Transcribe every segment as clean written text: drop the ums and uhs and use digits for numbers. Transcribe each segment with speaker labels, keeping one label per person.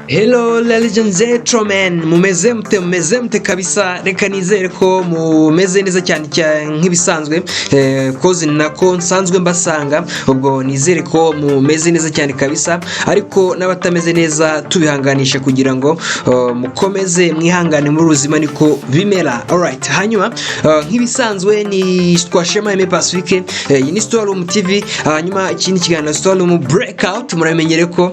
Speaker 1: Hello, ladies and gentlemen, mumeze mute? Mumeze mute kabisa? Reka nizere ko mumeze neza cyane cyane nk'ibisanzwe, koze nako nsanzwe mbasanga. Ubwo nizere ko mumeze neza cyane kabisa, ariko n'abatameze neza tubihanganisha kugira ngo mukomeze mwihangane muri ubuzima, niko bimera. Alright, hanyuma nk'ibisanzwe ni Twashema Aime Pacifique, iyi ni Storeroom TV, hanyuma ikindi kiganiro Storeroom Breakout. Muramenyere ko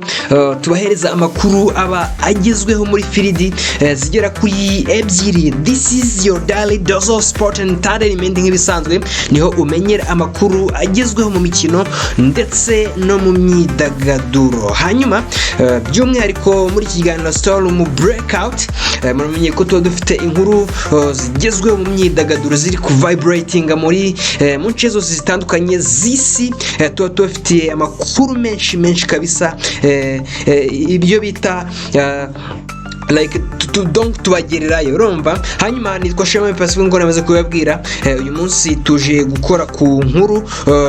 Speaker 1: tubahereza amakuru aba agezweho muri field zigera kuri ebyiri. This is your daily dose of sport and entertainment. Nk'ibisanzwe niho umenyera amakuru agezweho mu mikino ndetse no mu myidagaduro. Hanyuma by'umwihariko muri iki kiganiro Storeroom Breakout, muramenye ko tuba dufite inkuru zigezweho mu myidagaduro ziri ku vibratinga muri mu nce zose zitandukanye z'isi. Tuba tubafitiye amakuru menshi menshi kabisa, ibyo bita like donc tubagererayo, urumva. Hanyuma nitwa Shema Pacifique, ngo namaze kubabwira. Uyu munsi tuje gukora ku nkuru,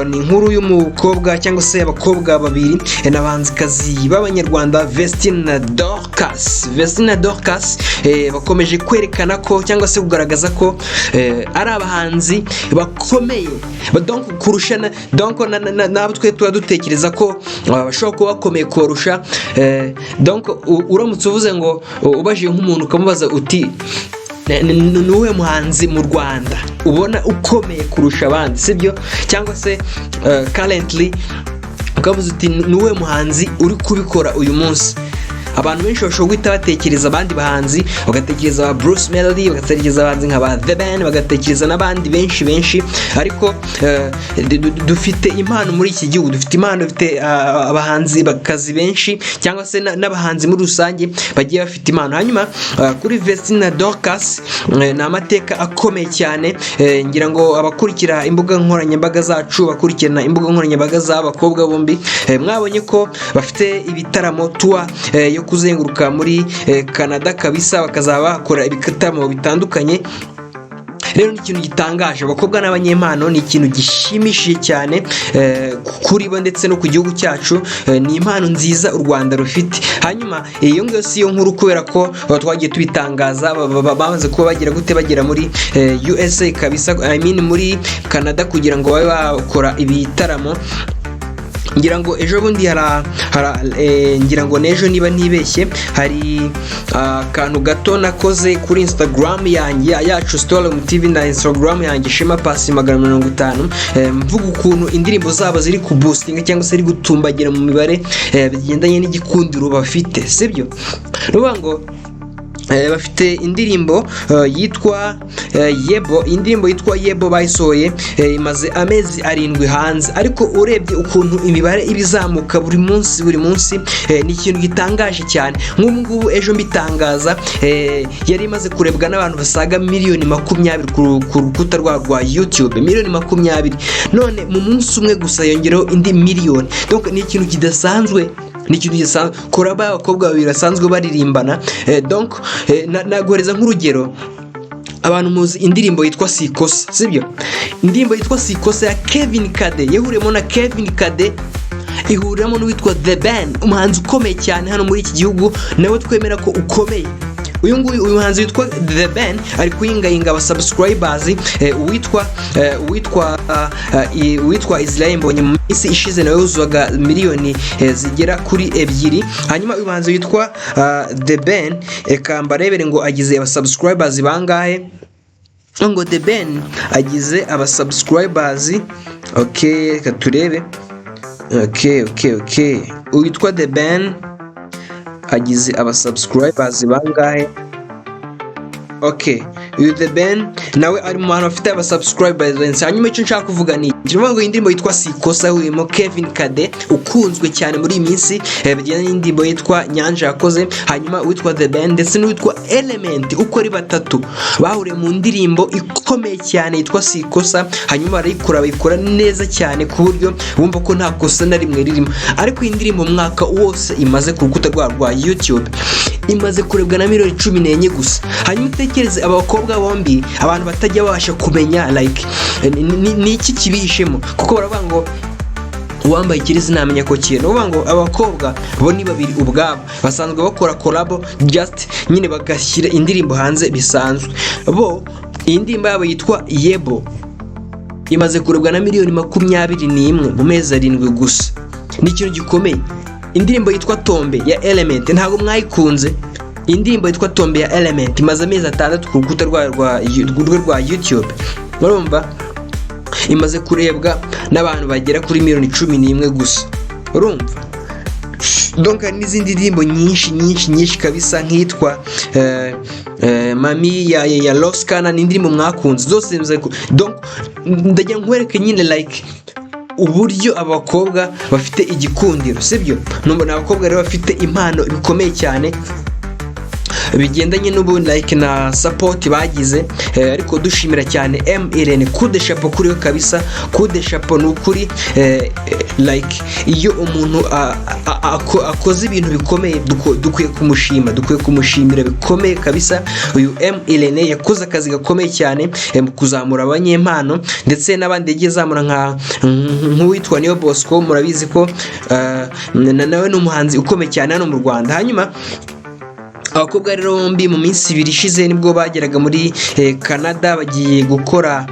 Speaker 1: ni inkuru y'umukobwa cyangwa se abakobwa babiri, n'abahanzikazi b'Abanyarwanda, Vestine na Dorcas. Vestine na Dorcas bakomeje kwerekana ko cyangwa se kugaragaza ko ari abahanzi bakomeye. Donc kurusha donc nabo twe tuba dutekereza ko bashobora kuba bakomeye kurusha. Donc uramutse uvuze ngo ubajije nk'umuntu ukamubaza uti: "Ni uwuhe muhanzi mu Rwanda ubona ukomeye kurusha abandi?" Sibyo? Cyangwa se currently ukavuze uti: "Ni uwuhe muhanzi uri kubikora uyu munsi?" Abantu benshi bashobora guhita batekereza abandi bahanzi, bagatekereza ba Bruce Melody, bagatekereza abahanzi nka ba The Ben, bagatekereza n'abandi benshi benshi. Ariko dufite impano muri iki gihugu, dufite impano, dufite abahanzi bakazi benshi cyangwa se n'abahanzi muri rusange bagiye bafite impano. Hanyuma kuri Vestine na Dorcas, ni amateka akomeye cyane. Ngira ngo abakurikira imbuga nkoranyambaga zacu, bakurikirana imbuga nkoranyambaga z'abakobwa bombi, mwabonye ko bafite ibitaramo, tour yo kuzenguruka muri Canada kabisa, bakazaba bakora ibitaramo bitandukanye. Rero ni ikintu gitangaje, abakobwa n'abanyempano, ni ikintu gishimishije cyane kuri bo ndetse no ku gihugu cyacu. Ni impano nziza u Rwanda rufite. Hanyuma iyo ngiyo si yo nkuru, kubera ko twagiye tubitangaza, bamaze kuba bagira gute, bagera muri USA kabisa, I mean muri Canada, kugira ngo babe bakora ibitaramo. Ngira ngo ejo bundi ngira ngo n'ejo niba ntibeshye, hari akantu gato nakoze kuri Instagram yanjye yacu Storeroom TV na Instagram yanjye Shema Pasi 150, mvuga ukuntu indirimbo zabo ziri kuboostinga cyangwa se ziri gutumbagira mu mibare, bigendanye n'igikundiro bafite, sibyo? Ni ukuvuga ngo bafite indirimbo yitwa Yebo. Indirimbo yitwa Yebo bayisohoye, imaze amezi 7 hanze, ariko urebye ukuntu imibare iba izamuka buri munsi buri munsi, ni ikintu gitangaje cyane. Nk'ubu ngubu ejo mbitangaza, yari imaze kurebwa n'abantu basaga miliyoni 20 ku rukuta rwabo rwa YouTube, miliyoni 20. None mu munsi umwe gusa yongeraho indi miliyoni. Donc ni ikintu kidasanzwe, ni ikintu gisanzwe kora ba abakobwa babiri basanzwe baririmbana. Donc naguhereza nk'urugero, abantu muzi indirimbo yitwa Sikosa, sibyo? Indirimbo yitwa Sikosa ya Kevin Kade, yahuriyemo na Kevin Kade, ihuriramo n'uwitwa The Ben, umuhanzi ukomeye cyane hano muri iki gihugu, nawe twemera ko ukomeye. Uyu nguyu, uyu muhanzi witwa The Ben ari kuyingayinga aba subscribers. Uwitwa Israel Mbonyi mu minsi ishize nawe yuzuzaga miliyoni zigera kuri 2. Hanyuma uyu muhanzi witwa The Ben, reka mbarebere ngo agize aba subscribers bangahe, ngo The Ben agize aba subscribers. Okay, reka turebe. Okay, uwitwa The Ben agize aba subscribers bangahe? Okay, uyu The Ben nawe ari mu bantu bafite aba subscribers benshi. Hanyuma icyo nshaka kuvuga ni iki? Ni ngo indirimbo yitwa Sikosa yahuriyemo Kevin Kade ukunzwe cyane muri iyi minsi, bijyanye n'indirimbo yitwa Nyanja yakoze, hanyuma uwitwa The Ben ndetse n'uwitwa Element, uko ari batatu bahuriye mu ndirimbo ikomeye cyane yitwa Sikosa. Hanyuma barayikora, bayikora neza cyane ku buryo bumva ko nta kosa na rimwe ririmo. Ariko iyi ndirimbo mu mwaka wose imaze ku rukuta rwabo rwa YouTube imaze kurebwa na miliyoni 14 gusa. Hanyuma utekereze aba bakobwa bombi, abantu batajya babasha kumenya like ni iki kibihishemo, kuko baravuga ngo Uwambaye ikirezi ntamenya ko kiri. Ni ukuvuga ngo abakobwa bo ni babiri ubwabo basanzwe bakora collabo, just nyine bagashyira indirimbo hanze bisanzwe. Bo iyi ndirimbo yabo yitwa Yebo imaze kurebwa na miliyoni 21 mu mezi 7 gusa. Ni ikintu gikomeye. Indirimbo yitwa Tombe ya Element, ntabwo mwayikunze? Indirimbo yitwa Tombe ya Element imaze amezi 6 ku rukuta rwayo rwa YouTube. Murumva, imaze kurebwa n'abantu bagera kuri miliyoni 11 gusa. Urumva, donc hari n'izindi ndirimbo nyinshi nyinshi nyinshi kabisa, nk'iyitwa Mami ya Roskana. Ni indirimbo mwakunze zose. Donc ndagira nkwereke nyine like uburyo abakobwa bafite igikundiro, sibyo? Ni abakobwa rero bafite impano bikomeye cyane, bigendanye n'ubu like na support bagize. Ariko dushimira cyane M Irene, coup de chapeau kuri we kabisa, coup de chapeau ni ukuri. Like iyo umuntu akoze ibintu bikomeye, dukwiye kumushima, dukwiye kumushimira bikomeye kabisa. Uyu M Irene yakoze akazi gakomeye cyane mu kuzamura abanyempano, ndetse n'abandi yagiye azamura nk'uwitwa Niyo Bosco. Murabizi ko nawe ni umuhanzi ukomeye cyane hano mu Rwanda. Hanyuma abakobwa rero bombi mu minsi 2 ishize nibwo bageraga muri Canada, bagiye gukora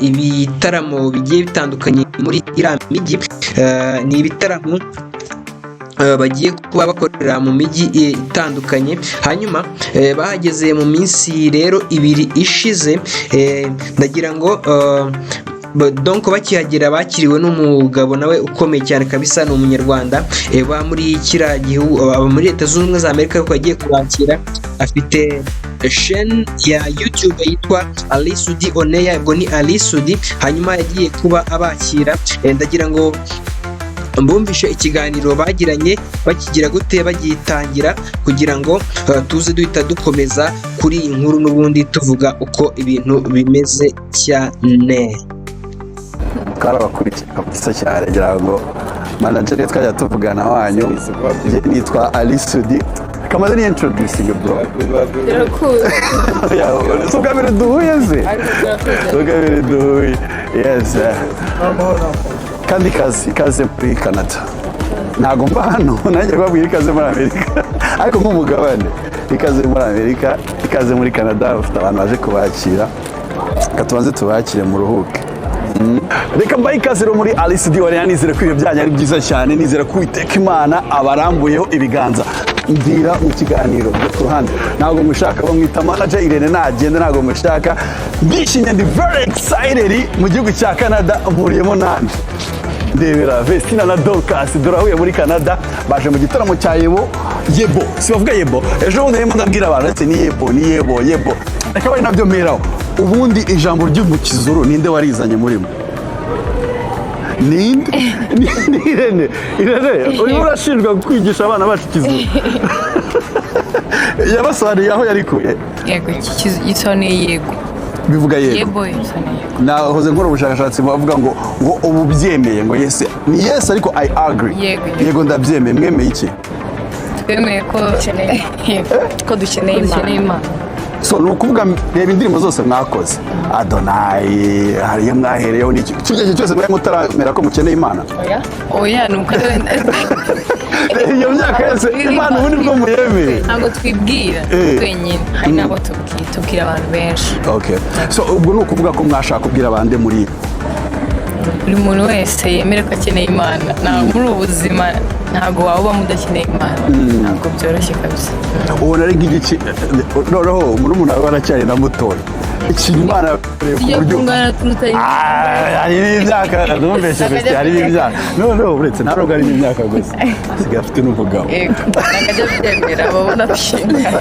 Speaker 1: ibitaramo bigiye bitandukanye muri iriya mijyi. Ni ibitaramo bagiye kuba bakorera mu mijyi itandukanye. Hanyuma bahageze mu minsi rero 2 ishize. Ndagira ngo donc bakihagera bakiriwe n'umugabo nawe ukomeye cyane kabisa, ni umunyarwanda uba muri kiriya gihugu, aba muri Leta Zunze Ubumwe za Amerika, ariko yagiye kubakira. Afite chaîne ya YouTube yitwa Ally Soudy On Air, ubwo ni Ally Soudy. Hanyuma yagiye kuba abakira. Ndagira ngo mbumvishe ikiganiro bagiranye bakigira gute, bagitangira, kugira ngo tuze duhita dukomeza kuri iyi nkuru n'ubundi tuvuga uko ibintu bimeze cyane.
Speaker 2: Twarabakurikiye kabisa cyane. Ngira ngo manager twajya tuvugana wanyu. Njye nitwa Ally Soudy. Kamaze ni introducing, bro.
Speaker 3: Birakuze.
Speaker 2: Si ubwa mbere duhuye se?
Speaker 3: Ariko birakuze.
Speaker 2: Ubwa mbere duhuye, yes. Kandi ikaze, ikaze muri Canada. Ntabwo mba hano nanjye kubabwira ikaze muri Amerika, ariko nk'umugabane, ikaze muri Amerika, ikaze muri Canada. Bafite abantu baje kubakira, reka tubanze tubakire muruhuke. Reka mbahe ikaze rero muri Ally Soudy On Air. Nizere ko ibihe byanyu ari byiza cyane, nizere ko Uwiteka Imana abarambuyeho ibiganza. Mbwira mu kiganiro byo ku ruhande, ntabwo mushaka bamwita manager Irene, nagenda ntabwo mushaka. Ndishimye, ndi very excited. Mu gihugu cya Canada mpuriyemo nande? Ndebera Vestina na Dorcas, dore muri Canada baje mu gitaramo cya Yebo. Yebo, si bavuga Yebo? Ejo bundi narimo ndabwira abantu ati ni Yebo, ni Yebo, Yebo. Reka bari nabyo mperaho. Ubundi ijambo ry'umukizuru ninde warizanye murimo? Ninde? Ni Irene. Irene, urimo urashinjwa kwigisha abana bacu ikizuru. Yabasobanuriye aho yarikuye?
Speaker 3: Yego, gisobanuye yego.
Speaker 2: Bivuga yego.
Speaker 3: Yebo bisobanuye yego.
Speaker 2: Nahoze nkora ubushakashatsi, bavuga ngo ubu byemeye ngo yes ni yes, ariko I agree.
Speaker 3: Yego.
Speaker 2: Yego, ndabyemeye. Mwemeye iki?
Speaker 3: Twemeye ko yego.
Speaker 4: Ko dukeneye
Speaker 3: ko dukeneye
Speaker 4: Imana.
Speaker 3: Imana.
Speaker 2: So ni ukuvuga, reba indirimbo zose mwakoze, Adonayi, hari iyo mwahereyeho n'iki, kirya gihe cyose mwari mutaramera ko mukeneye Imana?
Speaker 3: Oya, ni uko
Speaker 2: Iyo myaka yose Imana ubundi bwo muyemeye?
Speaker 3: Ntabwo twibwira twenyine, hari n'abo tubwira, tubwira abantu benshi.
Speaker 2: Okay, so ubwo ni ukuvuga ko mwashaka kubwira abandi muri
Speaker 3: Buri muntu wese yemere ko akeneye Imana. Ntabwo muri ubu buzima, ntabwo waba ubamo udakeneye Imana, ntabwo byoroshye kabisa.
Speaker 2: Ubona ari nk'igiki noneho murumuna wawe aracyari na mutoya, ikintu Imana yakoreye ku
Speaker 3: Tujya
Speaker 2: buryo
Speaker 3: kungana turuta.
Speaker 2: Ah, hari n'imyaka numvise bifite, hari n'imyaka noneho uretse nta nubwo ari n'imyaka gusa, asigaye afite n'umugabo.
Speaker 3: Yego, ntabwo ajya abyemera, babona dushimira.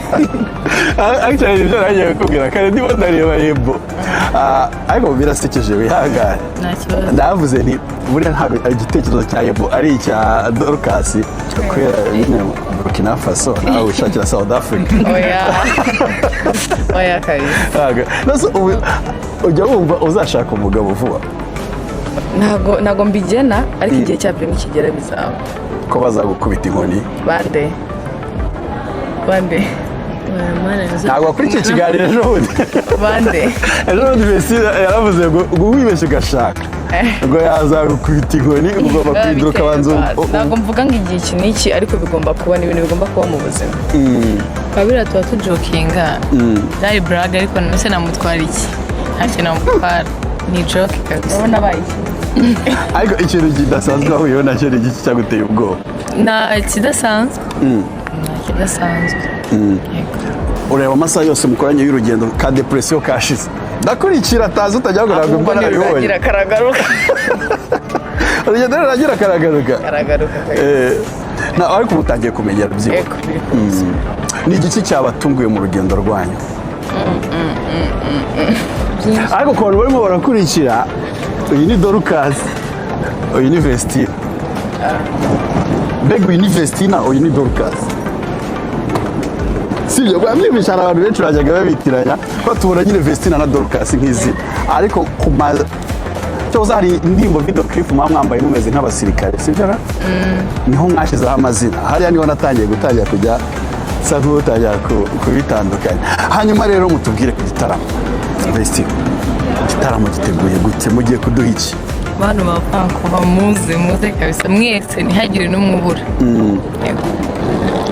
Speaker 2: Actually ibyo nagiye kukubwira kare, ndimo ndareba Yebo. Ah, ariko birasekeje, wihangane.
Speaker 3: Nta kibazo.
Speaker 2: Ndavuze nti buriya ntabwo igitekerezo cya Yebo ari icya Dorcas, kubera nyine Burkina Faso, nawe wishakira South Africa.
Speaker 3: Oya, oya kabisa.
Speaker 2: Ntabwo. Nase ubu ujya wumva uzashaka umugabo vuba?
Speaker 4: Ntabwo mbigena, ariko igihe cyabyo nikigera bizaba.
Speaker 2: Ko bazagukubita inkoni?
Speaker 4: Bande bande?
Speaker 2: Ntabwo wakurikiye ikiganiro ejo bundi?
Speaker 4: Bande?
Speaker 2: Ejo bundi Messi yaravuze ngo wibeshye ugashaka. Ubwo yazagukubita inkoni, ugomba guhindura ukabanza
Speaker 4: Ntabwo mvuga ngo igihe iki n'iki, ariko bigomba kuba, ni ibintu bigomba kuba mu buzima.
Speaker 3: Kabira tuba tujokinga, byari blague, ariko mbese namutwara iki? Ntacyo namutwara, ni joke kabisa.
Speaker 4: Urabona abaye iki?
Speaker 2: Ariko ikintu kidasanzwe wahuyeho nacyo ni igiki cyaguteye ubwoba?
Speaker 3: Nta kidasanzwe, nta kidasanzwe. Yego.
Speaker 2: Ureba amasaha yose mukoranye y'urugendo, ka depression kashize, ndakurikira atazi utajya ngo ntabwo
Speaker 4: Ahubwo
Speaker 2: mbona nabibonye.
Speaker 4: Ntirurangira karagaruka.
Speaker 2: Urugendo rurangira karagaruka.
Speaker 4: Karagaruka.
Speaker 2: Ariko ubu utangiye kumenyera byibura.
Speaker 4: Yego, biri kuza.
Speaker 2: Ni igiki cyabatunguye mu rugendo rwanyu? Ariko ku bantu barimo barakurikira, uyu ni Dorcas, uyu ni Vestina. Mbega, uyu ni Vestina, uyu ni Dorcas, sibyo? Bwamwimisha hari abantu benshi bajyaga babitiranya, batubona nyine Vestina na Dorcas nk'izina, ariko ku ma cyoza hari indirimbo, video clip muba mwambaye mumeze nk'abasirikare, sibyo ra? Niho mwashyizeho amazina. Hariya niho natangiye gutangira kujya nsa nk'utangira kubitandukanya. Hanyuma rero mutubwire ku gitaramo. Vestina, igitaramo giteguye gute? Mugiye kuduha iki?
Speaker 3: Bantu ba Vancouver, muze, muze kabisa mwese, ntihagire n'umwe ubura. Yego.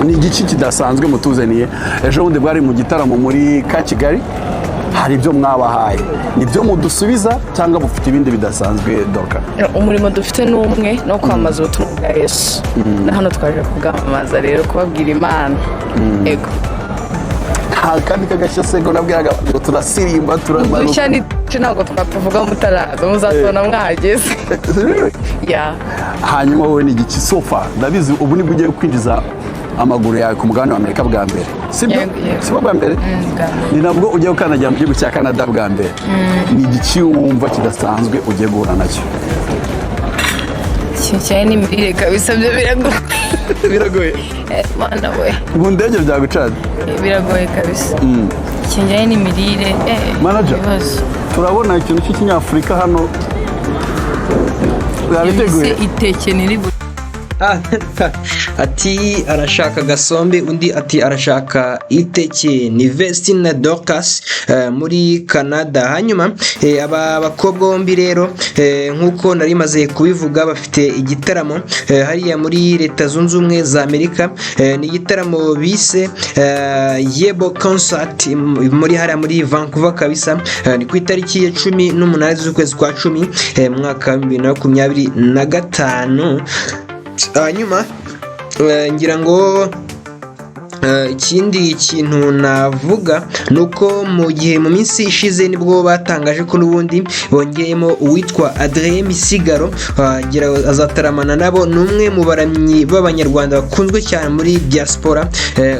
Speaker 2: Ni igiki kidasanzwe mutuzaniye? Ejo bundi bwari mu gitaramo muri ka Kigali, hari ibyo mwabahaye, nibyo mudusubiza cyangwa mufite ibindi bidasanzwe, Dorca?
Speaker 4: Umurimo dufite ni umwe, no kwamamaza ubutumwa bwa Yesu, na hano twaje kubwamamaza rero, kubabwira Imana. Yego.
Speaker 2: Nta kandi kagashya se ngo nabwiraga abantu ngo turasirimba, turamanuka?
Speaker 4: Udushya ni ntabwo twatuvuga mutaraza, muzatubona mwahageze ya.
Speaker 2: Hanyuma wowe ni igiki so far? Ndabizi ubu nibwo ugiye kwinjiza amaguru yawe ku mugabane wa Amerika bwa mbere, sibyo?
Speaker 3: Yego, yego.
Speaker 2: Sibwo bwa mbere?
Speaker 3: Bwa mbere.
Speaker 2: Ni nabwo ugiye gukandagira mu gihugu cya Canada bwa mbere. Ni igiki wumva kidasanzwe ugiye guhura nacyo?
Speaker 3: Ikintu cyane n'imirire kabisa, byo biragoye.
Speaker 2: Biragoye?
Speaker 3: Mana we!
Speaker 2: Mu ndege byagucana?
Speaker 3: Biragoye kabisa, ikintu kijyanye n'imirire
Speaker 2: Manager.
Speaker 3: ibibazo.
Speaker 2: Turabona ikintu cy'ikinyafurika hano babiteguye.
Speaker 3: Ese iteke ntiri
Speaker 1: Ati arashaka agasombe, undi ati arashaka iteke. Ni Vestine na Dorcas muri Canada. Hanyuma aba bakobwa bombi rero, nk'uko nari maze kubivuga, bafite igitaramo hariya muri Leta Zunze Ubumwe za Amerika. Ni igitaramo bise Yebo Concert muri hariya muri Vancouver kabisa. Ni ku itariki ya 18 z'ukwezi kwa 10 mu mwaka wa 2025. Hanyuma ngira ngo ikindi kintu navuga ni uko mu gihe mu minsi ishize nibwo batangaje ko n'ubundi bongeyemo uwitwa Adrien Misigaro, azataramana nabo. Ni umwe mu baramyi b'Abanyarwanda bakunzwe cyane muri diaspora,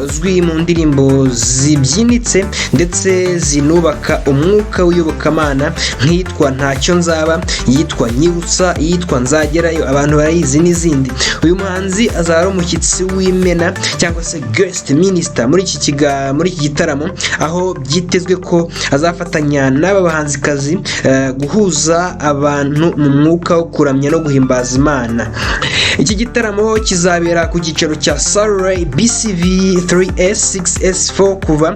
Speaker 1: uzwi mu ndirimbo zibyinitse ndetse zinubaka umwuka w'iyobokamana, nk'iyitwa "Ntacyo Nzaba", yitwa "Nyibutsa", iyitwa "Nzagerayo", abantu barayizi, n'izindi. Uyu muhanzi azaba ari umushyitsi w'imena cyangwa se guest minister muri iki gitaramo, aho byitezwe ko azafatanya n'aba bahanzikazi guhuza abantu mu mwuka wo kuramya no guhimbaza Imana. Iki gitaramo kizabera ku cyicaro cya Surrey BCV 3S 6S4 kuva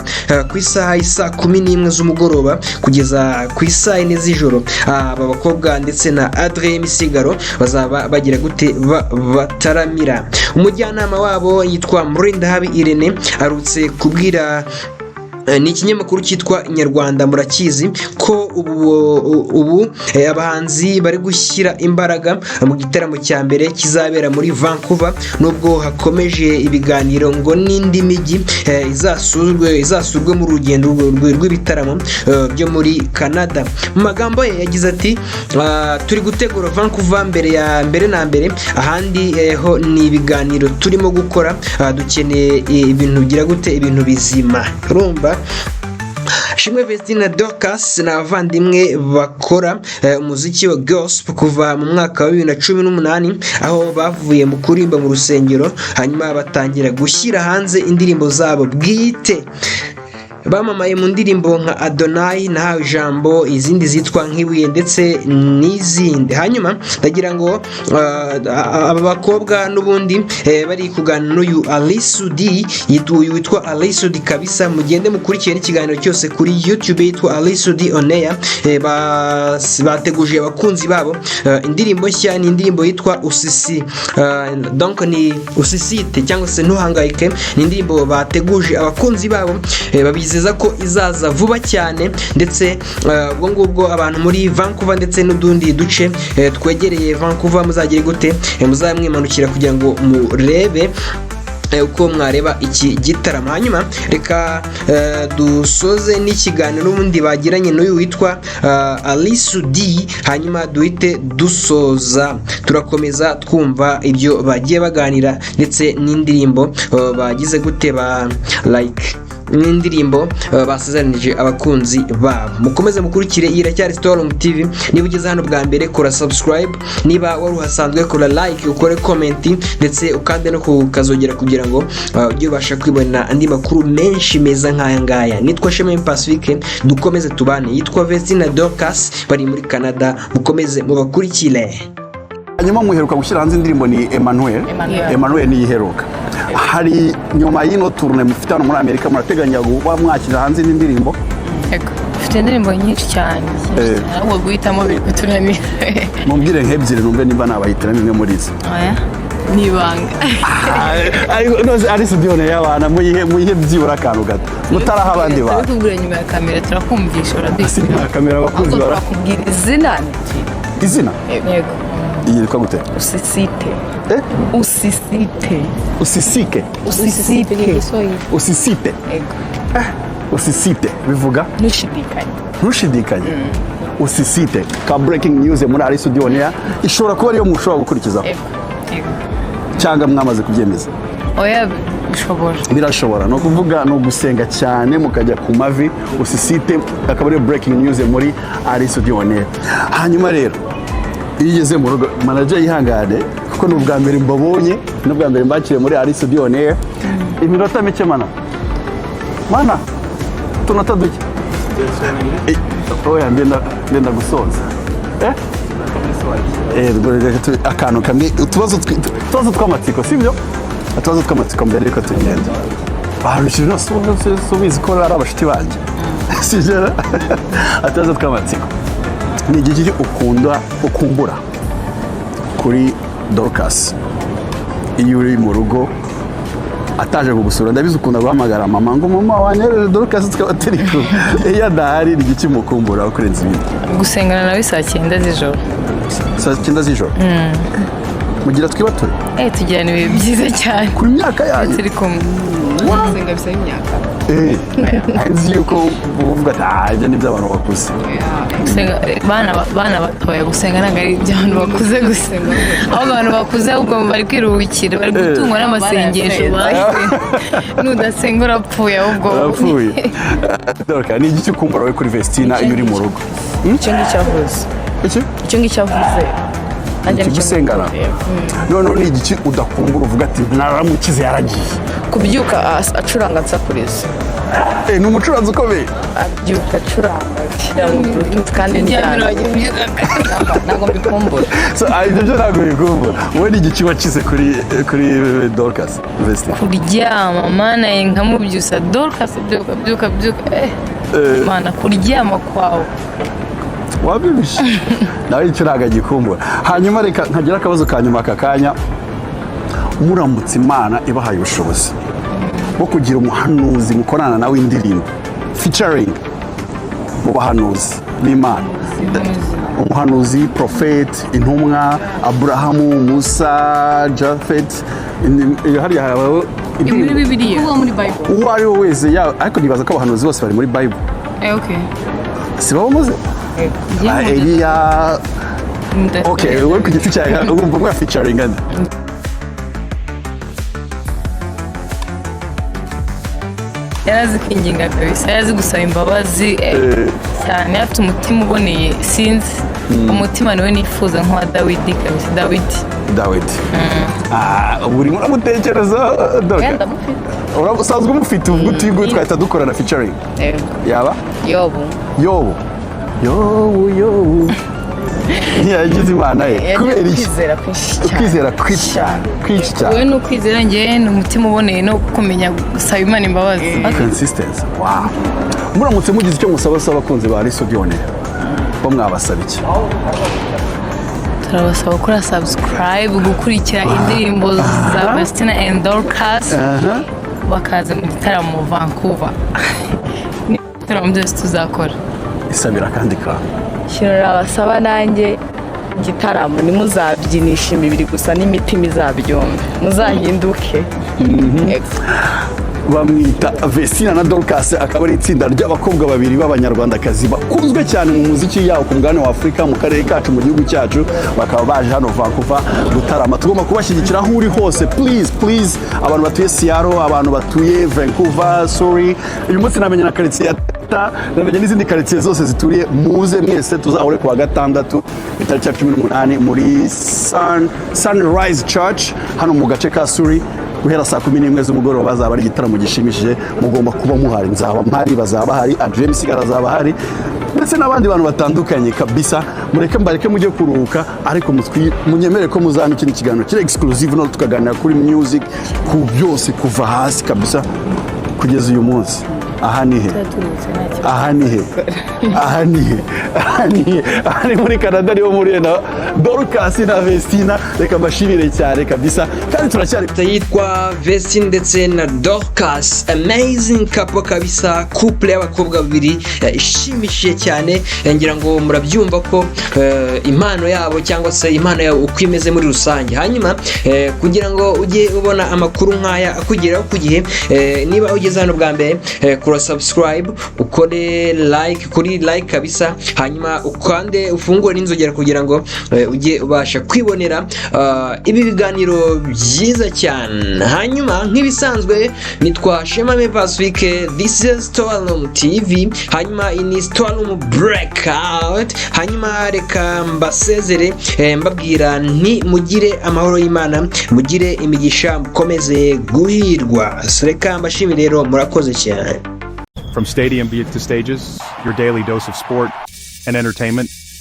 Speaker 1: ku isaha y'isa 11 z'umugoroba kugeza ku isaha 4 z'ijoro. Aba bakobwa ndetse na Adrien Misigaro bazaba bagira gute bataramira. Umujyanama wabo yitwa Murindahabi Irene, arutse kubwira ni ikinyamakuru cyitwa Inyarwanda, murakizi, ko ubu abahanzi bari gushyira imbaraga mu gitaramo cya mbere kizabera muri Vancouver, nubwo hakomeje ibiganiro ngo n'indi mijyi izasurwe mu rugendo rw'ibitaramo byo muri Canada. Mu magambo ye yagize ati: "Turi gutegura Vancouver mbere ya mbere na mbere, ahandi ho ni ibiganiro turimo gukora. Dukeneye ibintu bigira gute, ibintu bizima." Urumva, Shimwe Vestine na Dorcas ni abavandimwe bakora umuziki wa gospel kuva mu mwaka wa 2018, aho bavuye mu kuririmba mu rusengero hanyuma batangira gushyira hanze indirimbo zabo bwite. Bamamaye mu ndirimbo nka Adonai, Nahawe Ijambo, izindi zitwa Nk'ibuye ndetse n'izindi. Hanyuma ndagira ngo aba bakobwa n'ubundi bari kuganira n'uyu Ally Soudy, uyu witwa Ally Soudy kabisa. Mugende mukurikiye n'ikiganiro cyose kuri YouTube yitwa Ally Soudy On Air. Bateguje abakunzi babo indirimbo nshya, ni indirimbo yitwa Usisi, donc ni Usisite cyangwa se Ntuhangayike. Ni indirimbo bateguje abakunzi babo, babizeza ko izaza vuba cyane. Ndetse ubwo ngubwo abantu muri Vancouver ndetse n'utundi duce twegereye Vancouver muzagire gute? Muzamwimanukira kugira ngo murebe uko mwareba iki gitaramo. Hanyuma reka dusoze n'ikiganiro n'ubundi bagiranye n'uyu witwa Ally Soudy, hanyuma duhite dusoza. Turakomeza twumva ibyo bagiye baganira ndetse n'indirimbo bagize gute, ba like n'indirimbo basezeranije abakunzi babo. Mukomeze mukurikire, iyi iracyari Storm TV. Niba ugeze hano bwa mbere, kora subscribe. Niba wari uhasanzwe, kora like, ukore comment ndetse ukande no kukazogera kugira ngo ujye ubasha kwibonera andi makuru menshi meza nk'aya ngaya. Nitwa Shema Pacifique, dukomeze tubane. Yitwa Vestina Dorcas, bari muri Canada, mukomeze mubakurikire.
Speaker 2: Hanyuma muheruka gushyira hanze indirimbo ni Emmanuel.
Speaker 4: Emmanuel.
Speaker 2: Emmanuel niyo iheruka. Hari nyuma y'ino tournée mufite hano muri Amerika, murateganya kuba mwashyira hanze indi ndirimbo?
Speaker 3: Yego, dufite indirimbo nyinshi cyane, nyinshi cyane, ahubwo guhitamo biri kutunanira.
Speaker 2: Mumbwire nk'ebyiri numve nimba nabahitiramo imwe muri zo.
Speaker 3: Oya, ni ibanga.
Speaker 2: Ari studio y'abana, muyihe byibura akantu gato mutaraha abandi bantu.
Speaker 3: Turabikubwira nyuma ya kamera, turakumvisha.
Speaker 2: Si
Speaker 3: Uraduhitira.
Speaker 2: nyuma ya kamera, abakunzi
Speaker 4: Ahubwo
Speaker 2: bara
Speaker 4: twakubwira izina.
Speaker 2: Izina?
Speaker 3: Yego.
Speaker 2: Iyi yitwa gute?
Speaker 4: Usisite.
Speaker 2: Eh?
Speaker 4: Usisite.
Speaker 2: Usisike?
Speaker 4: Usisite.
Speaker 2: Usisite.
Speaker 4: Yego.
Speaker 2: Usisite bivuga?
Speaker 4: Ntushidikanye.
Speaker 2: Ntushidikanye. Usisite ka breaking news muri Ally Soudy On Air, ishobora kuba ariyo mushobora gukurikizaho?
Speaker 3: Yego, yego.
Speaker 2: Cyangwa mwamaze kubyemeza?
Speaker 3: Oya, bishobora.
Speaker 2: Birashobora. Ni ukuvuga ni ugusenga cyane mukajya ku mavi. Usisite akaba ariyo breaking news muri Ally Soudy On Air. Hanyuma rero iyo ugeze mu rugo, manager yihangane kuko ni ubwa mbere mbabonye, ni ubwa mbere mbakiriye muri Ally Soudy On Air. Iminota mike, mana mana, utunota duke. Oya, ngenda gusoza. Ubwo reka akantu kamwe, utubazo tw'amatsiko, sibyo? Utubazo tw'amatsiko mbere yuko tugenda. Barushije no subizi ko ari abashuti banjye, sibyo? Utubazo tw'amatsiko: ni igiki ukunda ukumbura kuri Dorcas iyo uri mu rugo ataje kugusura? Ndabizi ukunda guhamagara mama ngo mama wanyohereje Dorcas tukaba turi kumwe. Iyo adahari, ni igiki mukumbura kurenza ibindi?
Speaker 3: Gusengana nawe saa 9 z'ijoro.
Speaker 2: Saa 9 z'ijoro mugira twibature?
Speaker 3: Tugirana ibihe byiza cyane.
Speaker 2: Ku myaka yanyu?
Speaker 3: Turi kumwe.
Speaker 4: Gusenga bisaba imyaka?
Speaker 2: Nzi yuko uvuga ati ah, ibyo ni iby'abantu bakuze.
Speaker 3: Gusenga, bana batoya, gusenga ntabwo ari iby'abantu bakuze gusa. Ahubwo abantu bakuze ahubwo bari kwiruhukira, bari gutungwa n'amasengesho.
Speaker 4: Barasenze.
Speaker 3: Nudasenga urapfuye ahubwo.
Speaker 2: Urapfuye. Dorka, ni igiki ukumbura wowe kuri Vestina iyo uri mu rugo?
Speaker 4: Icyo ngicyo avuze.
Speaker 2: Iki?
Speaker 4: Icyo ngicyo avuze. Nanjye
Speaker 2: Iki
Speaker 4: nicyo
Speaker 2: gusengana?
Speaker 4: Yego.
Speaker 2: Noneho ni igiki udakumbura uvuga ati naramukize yaragiye?
Speaker 4: Kubyuka acuranga nsakuriza.
Speaker 2: Ni umucuranzi ukomeye.
Speaker 4: Abyuka acuranga ashyira mu Bluetooth kandi ndyamye, ntabwo mbikumbura.
Speaker 2: So, ibyo byo ntabwo bikumbura. Wowe ni igiki wakize kuri Dorcas, Vestina?
Speaker 3: Kuryama, mana ye, nkamubyusa: "Dorcas, byuka, byuka, byuka!" Mana, kuryama kwawe.
Speaker 2: Wabibishe nawe, icyo ntabwo agikumbura. Hanyuma reka nkagira akabazo ka nyuma aka kanya. Muramutse Imana ibahaye ubushobozi bwo kugira umuhanuzi mukorana nawe indirimbo, featuring mu bahanuzi b'Imana, umuhanuzi, prophet, intumwa, Aburahamu, Musa, Jafet, hariya habaho
Speaker 3: Muri
Speaker 2: indirimbo.
Speaker 3: Bibiliya?
Speaker 4: Kuba muri Bible.
Speaker 2: Uwo ari we wese ariko nibaza ko abahanuzi bose bari muri Bible.
Speaker 3: Okay.
Speaker 2: Si baba muze ba Eliya? Okay, wowe ku giti cyawe urumva mwa featuring ande?
Speaker 3: Yari azi kwinginga kabisa, yari azi gusaba imbabazi cyane, afite umutima uboneye. Sinzi, umutima niwe nifuza nk'uwa Dawidi kabisa, Dawidi.
Speaker 2: Dawidi. Ah, ubu urimo uramutekereza, Dorcas?
Speaker 4: Wenda mufite.
Speaker 2: Usanzwe umufite, ubwo uti nguyu twahita dukorana featuring?
Speaker 4: Yego.
Speaker 2: Yaba?
Speaker 4: Yobu.
Speaker 2: Yobu, Yobu, Yobu ntiyagize Imana ye.
Speaker 4: Yagize
Speaker 2: Kubera iki?
Speaker 4: ukwizera kwinshi cyane.
Speaker 2: Ukwizera kwinshi cyane, kwinshi cyane.
Speaker 3: Wowe ni ukwizera, njyewe ni umutima uboneye no kumenya gusaba Imana imbabazi.
Speaker 2: Consistency, wow. Muramutse mugize icyo musaba se abakunzi ba Ally bo, mwabasaba iki?
Speaker 3: Turabasaba gukora subscribe, gukurikira indirimbo za Vestina and Dorcas, bakaza mu gitaramo Vancouver. Ni ibitaramo byose tuzakora.
Speaker 2: Isabira akandi kantu.
Speaker 4: Ikintu nabasaba nanjye, igitaramo ntimuzabyinisha imibiri gusa, n'imitima izabyumve, muzahinduke. Yego.
Speaker 2: Bamwita Vestina na Dorcas, akaba ari itsinda ry'abakobwa babiri b'Abanyarwandakazi bakunzwe cyane mu muziki yabo ku mugabane wa Afurika, mu karere kacu, mu gihugu cyacu. Bakaba baje hano Vancouver gutarama. Tugomba kubashyigikira aho uri hose. Please, please, abantu batuye Seattle, abantu batuye Vancouver, sorry, uyu munsi namenye na quartier ya Ta, namenye n'izindi quartier zose zituriye, muze mwese tuzahure ku wa gatandatu itariki ya 18 muri Sunrise Church hano mu gace ka Surrey, guhera saa 11 z'umugoroba. Azaba ari igitaramo gishimishije, mugomba kuba muhari. Nzaba mpari, bazaba bahari, Adrien Misigaro azaba ahari, ndetse n'abandi bantu batandukanye kabisa. Mureke mbareke mujye kuruhuka, ariko munyemere ko muzampa ikindi kiganiro kiri exclusive, no tukaganira kuri music, ku byose, kuva hasi kabisa kugeza uyu munsi. Aha ni he? Aha ni he? Aha ni he? Aha ni he? Aha ni muri Canada, niho muri na Dorcas na Vestina. Reka mbashimire cyane kabisa, kandi turacyari
Speaker 1: Yitwa Vestine ndetse na Dorcas, amazing couple kabisa, couple y'abakobwa babiri ishimishije cyane. Ngira ngo murabyumva ko impano yabo cyangwa se impano yabo uko imeze muri rusange. Hanyuma kugira ngo ujye ubona amakuru nk'aya akugeraho ku gihe, niba ugeze hano bwa mbere, kora subscribe, ukore like, kuri like kabisa, hanyuma ukande ufungure n'inzogera kugira ngo ujye ubasha kwibonera ibi biganiro byiza cyane. Hanyuma nk'ibisanzwe nitwa Shema Me Pacifique, this is Storeroom TV, hanyuma iyi ni Storeroom Breakout. Hanyuma reka mbasezere, mbabwira nti mugire amahoro y'Imana, mugire imigisha, mukomeze guhirwa. Reka mbashimire rero, murakoze cyane.
Speaker 5: From stadium to stages, your daily dose of sport and entertainment.